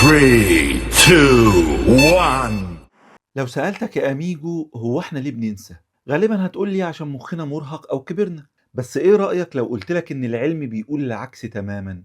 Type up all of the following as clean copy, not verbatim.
3, 2, 1. لو سألتك يا أميجو هو احنا ليه بننسى؟ غالبا هتقول لي عشان مخنا مرهق أو كبرنا. بس ايه رأيك لو قلت لك إن العلم بيقول العكس تماما؟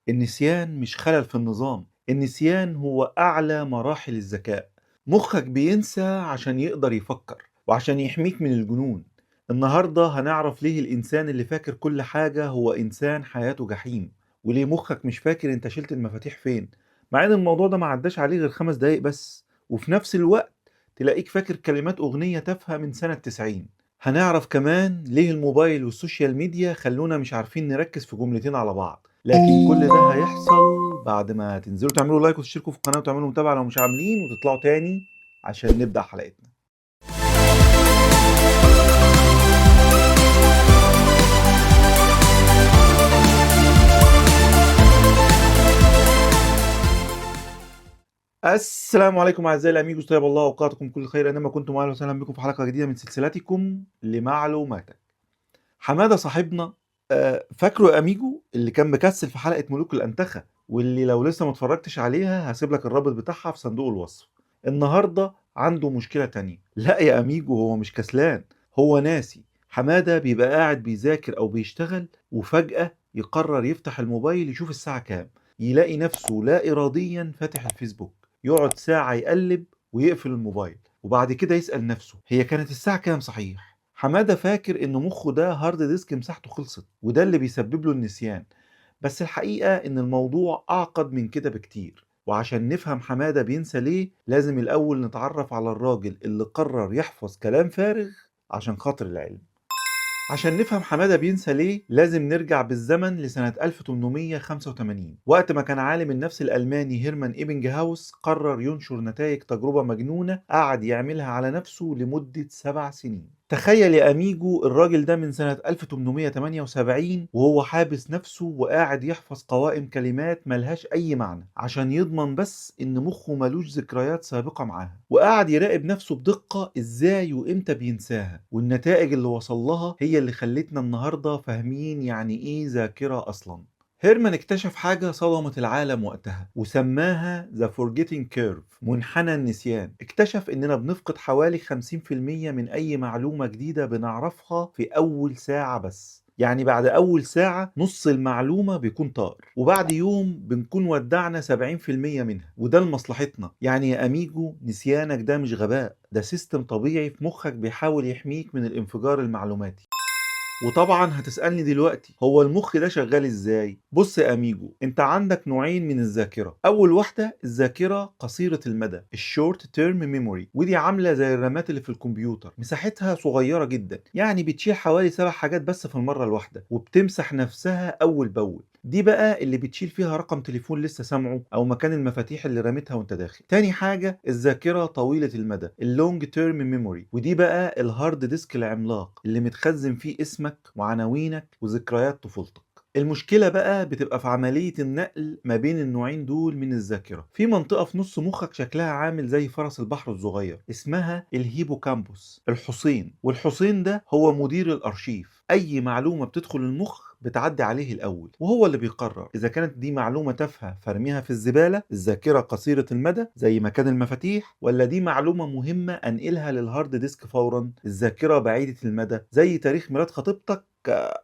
النسيان مش خلل في النظام، النسيان هو أعلى مراحل الذكاء. مخك بينسى عشان يقدر يفكر وعشان يحميك من الجنون. النهاردة هنعرف ليه الإنسان اللي فاكر كل حاجة هو إنسان حياته جحيم، وليه مخك مش فاكر انت شلت المفاتيح فين، مع ان الموضوع ده ما عداش عليه غير 5 دقايق بس، وفي نفس الوقت تلاقيك فاكر كلمات أغنية تافهة من سنة 90. هنعرف كمان ليه الموبايل وال social media خلونا مش عارفين نركز في جملتين على بعض. لكن كل ده هيحصل بعد ما تنزلوا تعملوا like وتشتركوا في القناة وتعملوا متابعة لو مش عاملين، وتطلعوا تاني عشان نبدأ حلقتنا. السلام عليكم اعزائي الاميجوس، طيب الله اوقاتكم كل خير اينما كنتم، اهلا وسهلا بكم في حلقة جديدة من سلسلتكم لمعلوماتك. حمادة صاحبنا، فاكره يا اميجو اللي كان مكسل في حلقة ملوك الانتخه، واللي لو لسه ما اتفرجتش عليها هسيب لك الرابط بتاعها في صندوق الوصف. النهارده عنده مشكلة تانية. لا يا اميجو، هو مش كسلان، هو ناسي. حمادة بيبقى قاعد بيذاكر او بيشتغل، وفجاة يقرر يفتح الموبايل يشوف الساعة كام، يلاقي نفسه لا اراديا فاتح الفيسبوك، يقعد ساعة يقلب ويقفل الموبايل، وبعد كده يسأل نفسه هي كانت الساعة كام صحيح؟ حمادة فاكر إن مخه ده hard disk مساحته خلصت، وده اللي بيسبب له النسيان. بس الحقيقة إن الموضوع أعقد من كده بكتير، وعشان نفهم حمادة بينسى ليه لازم الأول نتعرف على الراجل اللي قرر يحفظ كلام فارغ عشان خاطر العلم. عشان نفهم حمادة بينسى ليه لازم نرجع بالزمن لسنة 1885، وقت ما كان عالم النفس الألماني هيرمان إيبنجهاوس قرر ينشر نتائج تجربة مجنونة قعد يعملها على نفسه لمدة 7 سنين. تخيل يا أميجو، الراجل ده من سنة 1878 وهو حابس نفسه وقاعد يحفظ قوائم كلمات ملهاش أي معنى عشان يضمن بس إن مخه ملوش ذكريات سابقة معاها، وقاعد يراقب نفسه بدقة إزاي وإمتى بينساها. والنتائج اللي وصل لها هي اللي خلتنا النهاردة فاهمين يعني إيه ذاكرة أصلا. هيرمان اكتشف حاجة صدمت العالم وقتها وسماها The Forgetting Curve، منحنى النسيان. اكتشف إننا بنفقد حوالي 50% من أي معلومة جديدة بنعرفها في أول ساعة بس. يعني بعد أول ساعة نص المعلومة بيكون طار، وبعد يوم بنكون ودعنا 70% منها، وده لمصلحتنا. يعني يا أميجو، نسيانك ده مش غباء، ده system طبيعي في مخك بيحاول يحميك من الانفجار المعلوماتي. وطبعا هتسألني دلوقتي هو المخ ده شغال ازاي؟ بص يا اميجو، انت عندك نوعين من الذاكرة. اول واحدة الذاكرة قصيرة المدى، ال short term memory، ودي عاملة زي الرامات اللي في الكمبيوتر، مساحتها صغيرة جدا، يعني بتشيل حوالي 7 حاجات بس في المرة الواحدة، وبتمسح نفسها اول باول. دي بقى اللي بتشيل فيها رقم تليفون لسه سامعه او مكان المفاتيح اللي رميتها وانت داخل. تاني حاجة الذاكرة طويلة المدى، ال long term memory، ودي بقى ال hard disk العملاق اللي متخزن فيه اسمك وعناوينك وذكريات طفولتك. المشكلة بقى بتبقى في عملية النقل ما بين النوعين دول من الذاكرة. في منطقة في نص مخك شكلها عامل زي فرس البحر الصغير، اسمها ال hippocampus، الحصين. والحصين ده هو مدير الأرشيف. أي معلومة بتدخل المخ بتعدي عليه الأول، وهو اللي بيقرر إذا كانت دي معلومة تافهة فارميها في الزبالة، الذاكرة قصيرة المدى زي مكان المفاتيح، ولا دي معلومة مهمة أنقلها لل hard disk فورا، الذاكرة بعيدة المدى زي تاريخ ميلاد خطيبتك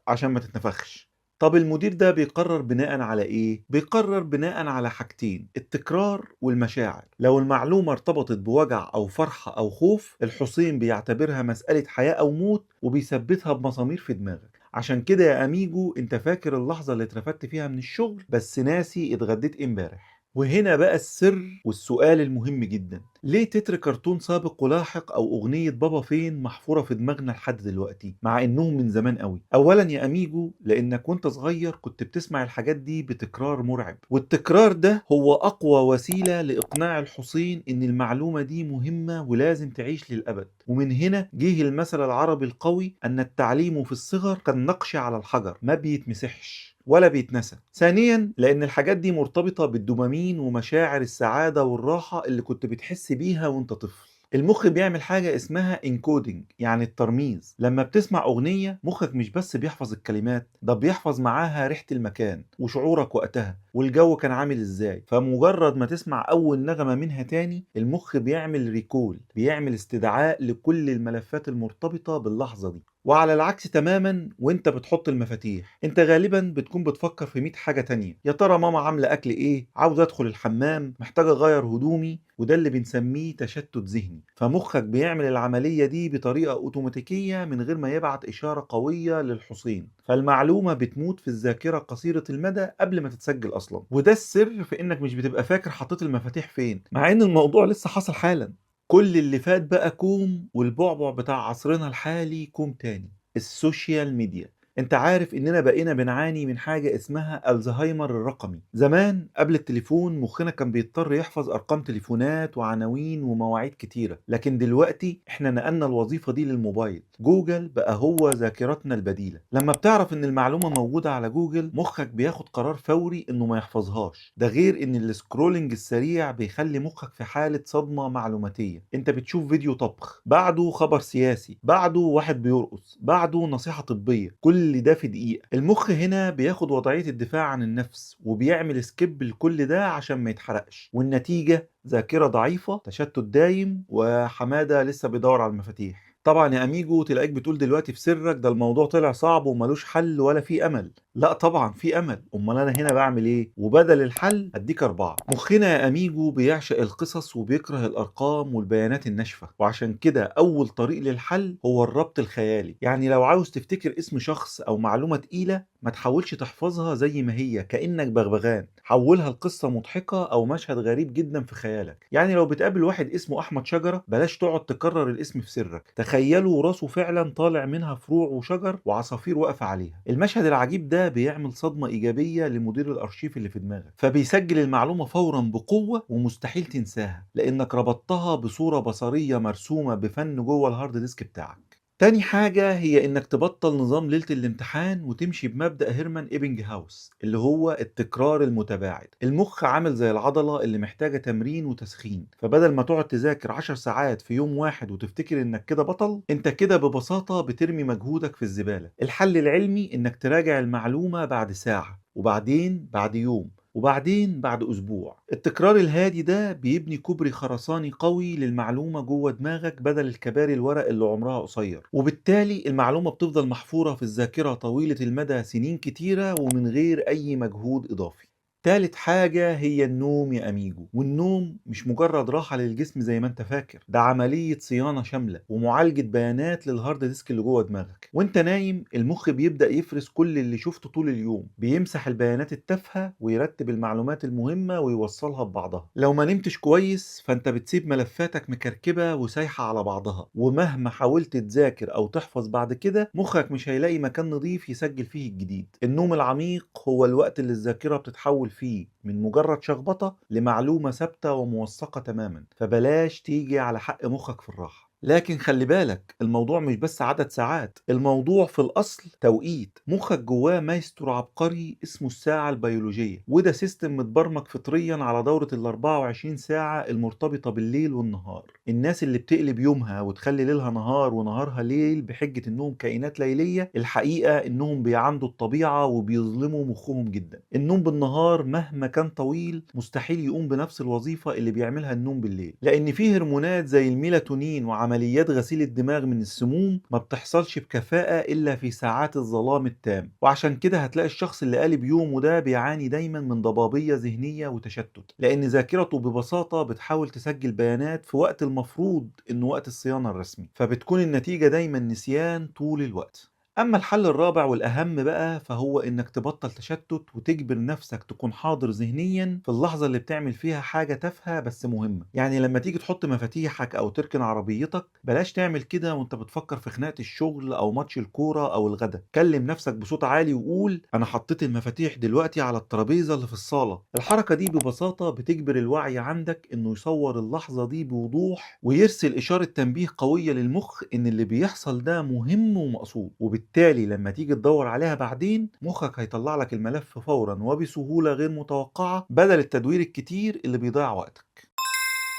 عشان ما تتنفخش. طب المدير ده بيقرر بناء على ايه؟ بيقرر بناء على حاجتين، التكرار والمشاعر. لو المعلومة ارتبطت بوجع او فرحة او خوف، الحصين بيعتبرها مسألة حياة او موت وبيثبتها بمسامير في دماغك. عشان كده يا اميجو، انت فاكر اللحظة اللي اترفدت فيها من الشغل، بس ناسي اتغديت امبارح. وهنا بقى السر والسؤال المهم جدا، ليه تتر كرتون سابق ولاحق او اغنية بابا فين محفورة في دماغنا لحد دلوقتي مع انهم من زمان قوي؟ اولا يا اميجو، لانك وانت صغير كنت بتسمع الحاجات دي بتكرار مرعب، والتكرار ده هو اقوى وسيلة لاقناع الحصين ان المعلومة دي مهمة ولازم تعيش للابد. ومن هنا جه المثل العربي القوي ان التعليم في الصغر كالنقش على الحجر، ما بيتمسحش ولا بيتنسى. ثانيا، لان الحاجات دي مرتبطة بالدوبامين ومشاعر السعادة والراحة اللي كنت بتحس بيها وانت طفل. المخ بيعمل حاجة اسمها encoding، يعني الترميز. لما بتسمع أغنية مخك مش بس بيحفظ الكلمات، ده بيحفظ معاها ريحة المكان وشعورك وقتها والجو كان عامل ازاي. فمجرد ما تسمع أول نغمة منها تاني المخ بيعمل recall، بيعمل استدعاء لكل الملفات المرتبطة باللحظة دي. وعلى العكس تماما وانت بتحط المفاتيح، انت غالبا بتكون بتفكر في 100 حاجة تانية. يا ترى ماما عاملة أكل ايه؟ عاوز أدخل الحمام، محتاج أغير هدومي. وده اللي بنسميه تشتت ذهني. فمخك بيعمل العملية دي بطريقة أوتوماتيكية من غير ما يبعت إشارة قوية للحصين، فالمعلومة بتموت في الذاكرة قصيرة المدى قبل ما تتسجل أصلا. وده السر في إنك مش بتبقى فاكر حطيت المفاتيح فين، مع إن الموضوع لسه حصل حالا. كل اللي فات بقى كوم، والبعبع بتاع عصرنا الحالي كوم تاني، ال social media. انت عارف اننا بقينا بنعاني من حاجة اسمها الزهايمر الرقمي. زمان قبل التليفون مخنا كان بيضطر يحفظ ارقام تليفونات وعناوين ومواعيد كتيرة، لكن دلوقتي احنا نقلنا الوظيفة دي للموبايل. جوجل بقى هو ذاكرتنا البديلة. لما بتعرف ان المعلومة موجودة على جوجل مخك بياخد قرار فوري انه ما يحفظهاش. ده غير ان ال scrolling السريع بيخلي مخك في حالة صدمة معلوماتية. انت بتشوف فيديو طبخ، بعده خبر سياسي، بعده واحد بيرقص، بعده نصيحة طبية، كل ده في دقيقة. المخ هنا بياخد وضعية الدفاع عن النفس وبيعمل skip لكل ده عشان ما يتحرقش. والنتيجة ذاكرة ضعيفة، تشتت دايم، وحمادة لسه بيدور على المفاتيح. طبعا يا اميجو تلاقيك بتقول دلوقتي في سرك ده الموضوع طلع صعب وملوش حل ولا فيه امل. لا طبعا في امل، امال انا هنا بعمل ايه؟ وبدل الحل اديك 4. مخنا يا اميجو بيعشق القصص وبيكره الارقام والبيانات الناشفه، وعشان كده اول طريق للحل هو الربط الخيالي. يعني لو عاوز تفتكر اسم شخص او معلومة تقيلة ما تحاولش تحفظها زي ما هي كانك بغبغان، حولها لقصة مضحكة او مشهد غريب جدا في خيالك. يعني لو بتقابل واحد اسمه احمد شجرة بلاش تقعد تكرر الاسم في سرك، تخيلوا راسه فعلا طالع منها فروع وشجر وعصافير واقفة عليها. المشهد العجيب ده بيعمل صدمة ايجابية لمدير الارشيف اللي في دماغك، فبيسجل المعلومة فورا بقوة ومستحيل تنساها لانك ربطتها بصورة بصريه مرسومه بفن جوه ال hard disk بتاعك. تاني حاجة هي إنك تبطل نظام ليلة الامتحان وتمشي بمبدأ هيرمان إيبنج هاوس اللي هو التكرار المتباعد. المخ عامل زي العضلة اللي محتاجة تمرين وتسخين، فبدل ما تقعد تذاكر 10 ساعات في يوم واحد وتفتكر إنك كده بطل، أنت كده ببساطة بترمي مجهودك في الزبالة. الحل العلمي إنك تراجع المعلومة بعد ساعة، وبعدين بعد يوم، وبعدين بعد أسبوع. التكرار الهادي ده بيبني كوبري خرساني قوي للمعلومة جوه دماغك بدل الكباري الورق اللي عمرها قصير، وبالتالي المعلومة بتفضل محفورة في الذاكرة طويلة المدى سنين كتيرة ومن غير أي مجهود إضافي. تالت حاجة هي النوم يا أميجو. والنوم مش مجرد راحة للجسم زي ما انت فاكر، ده عملية صيانة شاملة ومعالجة بيانات لل hard disk اللي جوه دماغك. وانت نايم المخ بيبدأ يفرز كل اللي شفته طول اليوم، بيمسح البيانات التافهة ويرتب المعلومات المهمة ويوصلها ببعضها. لو ما نمتش كويس فانت بتسيب ملفاتك مكركبة وسايحة على بعضها، ومهما حاولت تذاكر أو تحفظ بعد كده مخك مش هيلاقي مكان نظيف يسجل فيه الجديد. النوم العميق هو الوقت اللي الذاكرة بتتحول فيه من مجرد شخبطة لمعلومة ثابتة وموثقة تماما، فبلاش تيجي على حق مخك في الراحة. لكن خلي بالك الموضوع مش بس عدد ساعات، الموضوع في الأصل توقيت. مخك جواه مايسترو عبقري اسمه الساعة البيولوجية، وده system متبرمج فطريا على دورة ال 24 ساعة المرتبطة بالليل والنهار. الناس اللي بتقلب يومها وتخلي ليلها نهار ونهارها ليل بحجة انهم كائنات ليلية، الحقيقة انهم بيعاندوا الطبيعة وبيظلموا مخهم جدا. النوم بالنهار مهما كان طويل مستحيل يقوم بنفس الوظيفة اللي بيعملها النوم بالليل، لأن فيه هرمونات زي الميلاتونين وعمليات غسيل الدماغ من السموم ما بتحصلش بكفاءة إلا في ساعات الظلام التام. وعشان كده هتلاقي الشخص اللي قالب يومه ده بيعاني دايما من ضبابية ذهنية وتشتت، لأن ذاكرته ببساطة بتحاول تسجل بيانات في وقت المفروض إنه وقت الصيانة الرسمي، فبتكون النتيجة دايما نسيان طول الوقت. أما الحل الرابع والأهم بقى فهو إنك تبطل تشتت وتجبر نفسك تكون حاضر ذهنيا في اللحظة اللي بتعمل فيها حاجة تافهة بس مهمة. يعني لما تيجي تحط مفاتيحك أو تركن عربيتك بلاش تعمل كده وانت بتفكر في خناقة الشغل أو ماتش الكورة أو الغدا. كلم نفسك بصوت عالي وقول أنا حطيت المفاتيح دلوقتي على الترابيزة اللي في الصالة. الحركة دي ببساطة بتجبر الوعي عندك إنه يصور اللحظة دي بوضوح ويرسل إشارة تنبيه قوية للمخ إن اللي بيحصل ده مهم ومقصود، وبالتالي لما تيجي تدور عليها بعدين مخك هيطلع لك الملف فورا وبسهولة غير متوقعة بدل التدوير الكتير اللي بيضيع وقتك.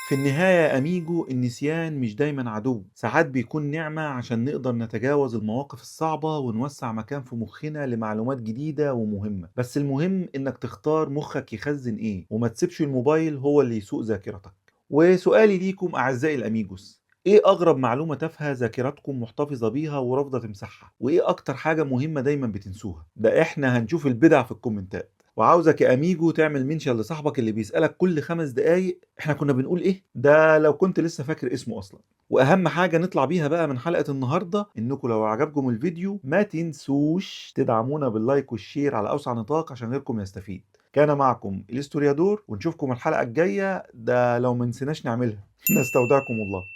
في النهاية يا أميجو، النسيان مش دايما عدو، ساعات بيكون نعمة عشان نقدر نتجاوز المواقف الصعبة ونوسع مكان في مخنا لمعلومات جديدة ومهمة. بس المهم إنك تختار مخك يخزن إيه، وما تسيبش الموبايل هو اللي يسوق ذاكرتك. وسؤالي ليكم أعزائي الأميجوس، إيه أغرب معلومة تافهة ذاكرتكم محتفظة بيها ورافضة تمسحها؟ وإيه أكتر حاجة مهمة دايما بتنسوها؟ ده إحنا هنشوف البدع في الكومنتات. وعاوزك يا اميجو تعمل mention لصاحبك اللي بيسألك كل 5 دقايق احنا كنا بنقول ايه، ده لو كنت لسه فاكر اسمه اصلا. واهم حاجة نطلع بيها بقى من حلقة النهاردة، انكم لو عجبكم الفيديو ما تنسوش تدعمونا بال like وال share على اوسع نطاق عشان غيركم يستفيد. كان معكم الاستوريادور، ونشوفكم الحلقة الجاية، ده لو ما نسيناش نعملها. نستودعكم الله.